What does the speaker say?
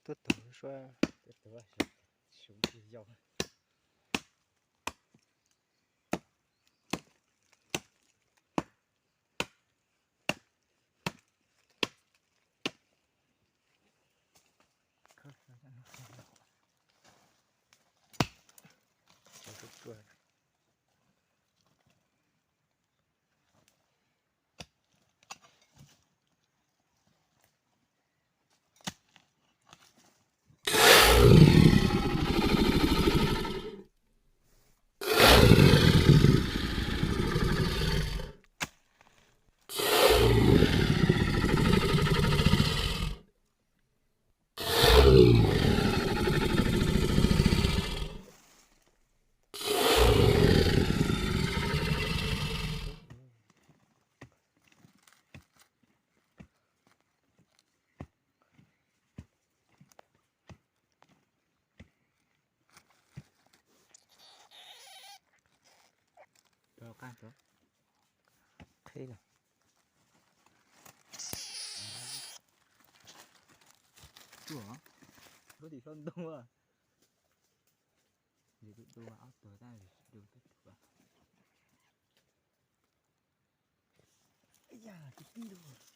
Tuaj tog suab. Qhib no. Tuaj, lub tim hlob ntoo. Yus tus du ob tuag tab du tib tug. Yam tib tib lug.